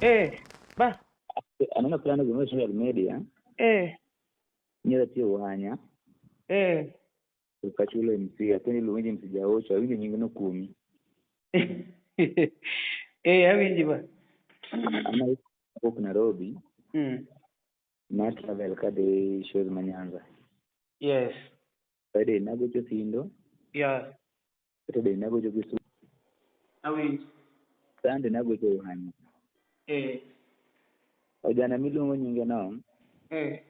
Eh, ba. Aneno plan gimoro e social media. Eh. Nyalo tiyo wanya. Eh. To kachulo MC, apenjo iluongi ni MC Jaocho, awinjo nyingno kuomi. Eh, awinji ba. An awuok Nairobi. Na travel kadhi shows ma Nyanza. Yes. Friday nagocho Sindo. Yeah. Saturday nagocho Kisumu. Awinji. Sunday nagocho Uhanya. Eh. Ojana miluongo nyinge no. Eh.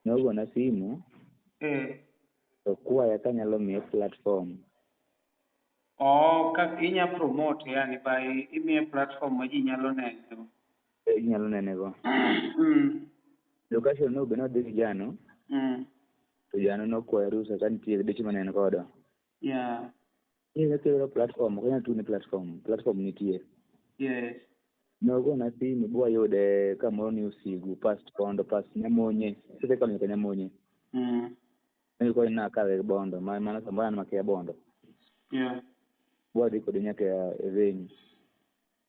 Nogona simu. Eh. To kwaya kanyalo miye platform. Oh, kaka inya promote yani by imiye platform ma ji nyalo neno. Inyalo nene go. Location no be nodhi gi Jano. To Jano nokwaya rusa ka nitie deche mane en godo. Yeah. Ni kelo platform, ok anyal tune platform, platform nitie. Yes. Nogona simu bwayude kamoro ni Usigu, past Kondo, past Nyamonye. Kisekalo nyaka Nyamonye. Nilikuwa nakawe Bondo, maana samoro an makia Bondo. Yeah. Bwadhi kode nyaka e venue.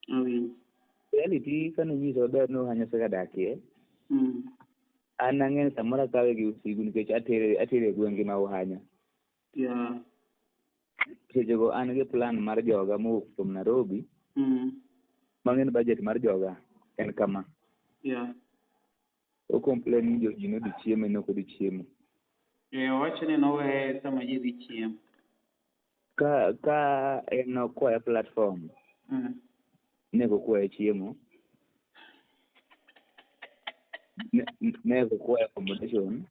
Awinji. Reality kane nyisa maber ni Ohanya osegadakie. An ang'e ni samoro akawe gi Usigu nikech atere e gwenge ma Ohanya. Yeah. Sechego an gi plan mar joga mowuok kuom Nairobi. Mang'e ni budget mar joga en kama. Yeah. O complain ni ji nodhi chiemo en ok odhi chiemo. Eh, owacho ni noweye sama ji dhi chiemo. Ka en okwaya platform. Ne ok okwaya chiemo. Ne ok okwaya accommodation.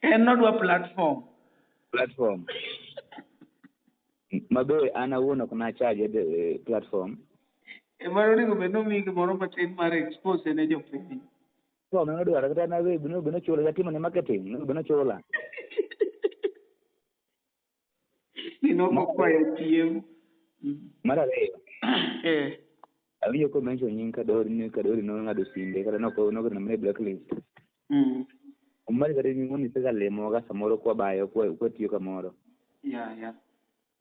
En nodwa platform. Platform. Mabe an awuon ok nacharge the platform. Ema onego bed ni omiyi gimoro matin mar expose ne jopiny. Platform ema odwaro kata an awe onego bed ni ochula atimo ne marketing onego bed ni ochula. Ni nok okwayo chiemo. Mar ariyo. Eh. Awinjo ko mention nying Kadori ni Kadori nong'ado simbe kata noketo mana e blacklist. Omari kata in iwuon isegalimowa ga samoro kwabayo kwatiyo kamoro. Yeah, yeah.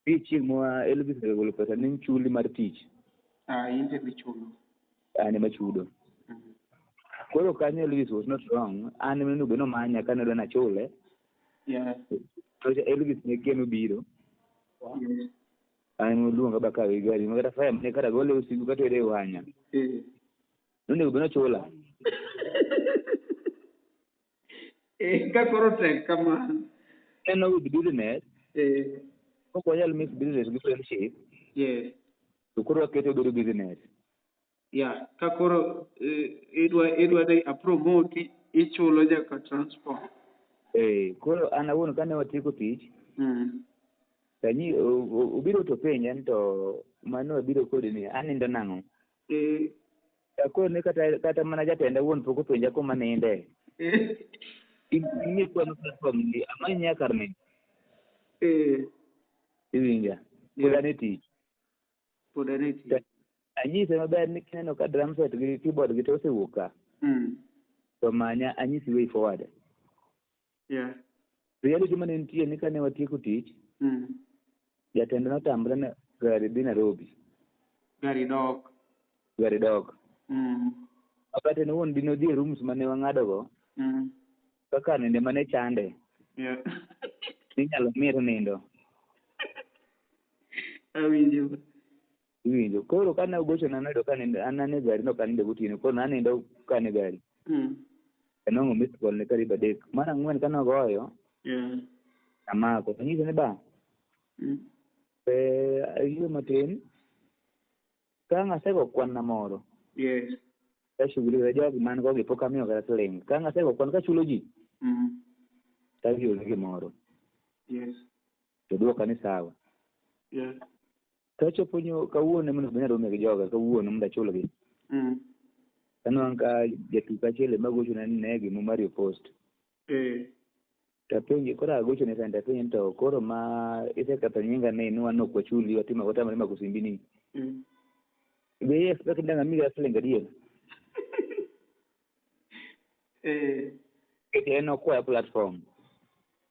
Nitie chieng' ma Elvis osegolo pesa ni chuli mar tich. Ah, in to idhi chulo. An ema chudo. Koro kanyo Elvis was not wrong. An ema onego bed ni omanya kane odwa ni achule. Yeah. To Elvis ne kia nobiro. Yes. An ema oluonga bakawe gi gari. Makata fare mane kata gole Usigu katere e Ohanya. Eh. Nonego bed ni ochula. Eh, ka koro tek kamano. En with business. Eh. Ok wanyal mix business gi friendship. Yes. To koro wakete obedo business. Yeah, ka koro idwa ni a promote ichulo nyaka transport. Eh, koro an awuon kane watieko tich. Tanyi obiro to penja ni to mano abiro kodi ni anindo nang'o? Eh. Akone kata mana jatenda wuon pok openja kuma ninde. Eh. Ing'e kwa platform ni amany nyaka kar nindo. Eh. Iwinja? Pod an e tich. Pod an e tich. Anyise maber ni kineno ka drum set gi keyboard gi to osewuok ka. To manya anyisi way forward. Yeah. Reality mane nitie ni kane watieko tich. Jatend notamre ni gari dhi Nairobi. Gari dok. Gari dok. Wakati en owuon dine odhi e rooms mane wang'ado go. Kaka ninde mane chande. Yeah. Ninyalo miye to nindo. Awinjo. Iwinjo. Koro kane ogochona noyudo ka nindo an ane gari nok anindo gotieno. Koro nanindo ka an e gari. Anwang'o missed call ne karibu adek. Mar ang'wen kane ogoyo. Yeah. Amako. Anyise ni ba. Ayie matin. Ka ang' asego kwan na moro. Yes. Kashughulika jogi man go gi pok amiyo kata siling. Ka ang' asego kwan kachulo ji. Tadhi olo gimoro. Yes. To duoka ni sawa. Yeah. Kachopo nyo kawuono ema onego bed ni arome gi joga kawuono mondo achulgi. Anwang'o ka jatugo achiel ema gochona ni ne gimo Mario Post. Eh. Tapenje koro agochone sani tapenje ni to koro ma iseketho nyinga ni wan ok wachuli watimo watamore mako simbi ni. Be i expect ni ang' amiyi kata siling adier? Eh. Nikech en okwaya platform.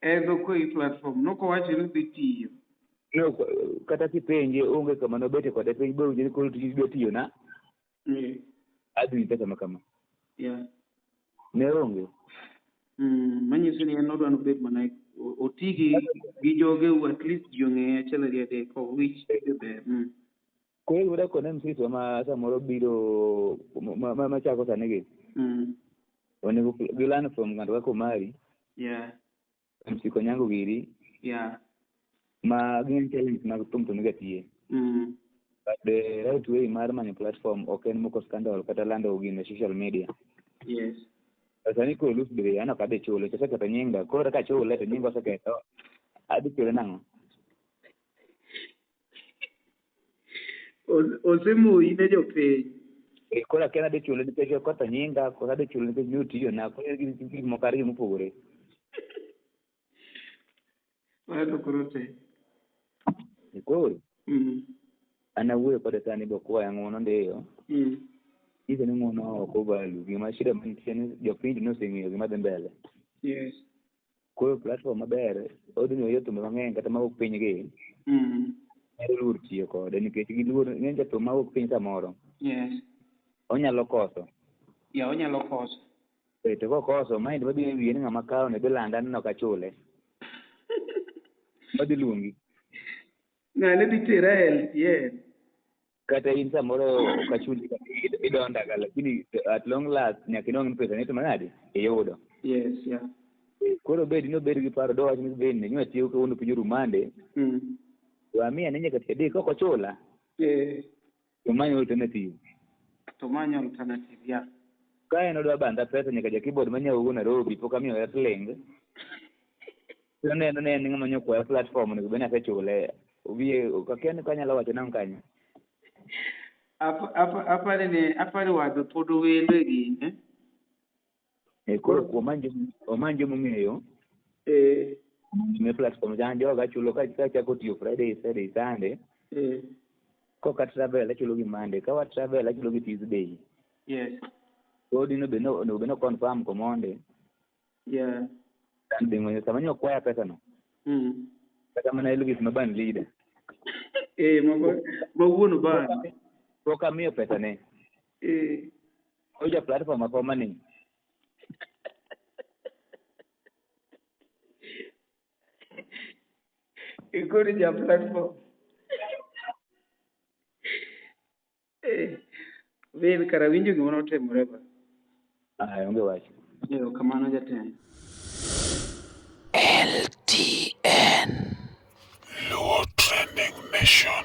En okwayi platform, nokowacho ni odhi tiyo. No, kata kipenje onge kama nobete kode piny bowinjo ni koro tijni dwa tiyo na. Adhi pesa ma kama. Yeah. Ne onge. Manyiso ni en odwa nobed mana oti gi jogeu at least ji ong'eye achiel ariyo adek of which ber. Koro yuda kod MCs ma samoro biro machako sani gi. Onego gi learn from ng'ato kaka Omari. Yeah. MC Konyango giri. Yeah. Ma gin challenge mag thum to niga tiye. But the right way mar manyo platform ok en moko scandal kata lando gino e social media. Yes. Sani koro Lus be an ok adhi chule, to oseketho nyinga. Koro kaka achule to nyinga oseketho. Adhi chule nang'o? Osemoyi ne jopiny. Koro akia ni adhi chule nikech oketho nyinga, koso adhi chule nikech notiyona. Koro gin gik moko ariyo mopogore. Mano to koro tek. Koro, an awuoyo kode sani bokwaya ng'uono ndiyo. Nyise ni ng'uono ok ovalue. Gima shida mantie ni jopiny noseng'eyo gima dhi mbele. Yes. Koro platform maber, odhi miyo thumbe mang'eny kata mawuok piny gi. Nyalo luor tiyo kode nikech giluor ng'eny jathum mawuok piny samoro. Yes. Onyalo koso. Yeah, onyalo koso. To kokoso, mind mabiro e wiye ni ng'ama kawo ne dhi landa ni ok achule. Odhi luongi. Ng'ane dhi tera e LTN. Kata in samoro ok achuli idondaga lakini at long last nyaka inwang' ni pesa ni to manade iyudo. Yes, yeah. Koro bed ni obed gi paro dowach ni bende nywa tiyo kawuono piny orumande. To amiya ni nyaka tich adek kok ochula. To manyo alternative. To manyo alternative, yeah. Ka en odwa bandha pesa nyaka ja keyboard manyiewo Nairobi pok amiyo siling. To neno ne en ng'ama nyokwaya platform onego bed ni asechule. Wiye akia ni kanyalo wacho nang'o kanyo. Apani wadho pod owendo e gine. Koro omany joma ong'eyo. Me platform jan joga chulo ka chako tiyo Friday, Saturday, Sunday. Koka travel achulo gi Monday, ka wa travel achulo gi Tuesday. Yes. Koro dino be no onego bed ni confirm ko Monday. Yeah. Than dhi ng'wenyo sama nyokwaya pesa no. Kata mana Elvis ma band leader. Ma wuon band. Pok amiyo pesa ne. Oja platform afoma ni. Koro ja platform. Ber kara winjo gima notimore ba. Ah, onge wach. Erokamano jatend. LTN. Luo Trending Nation.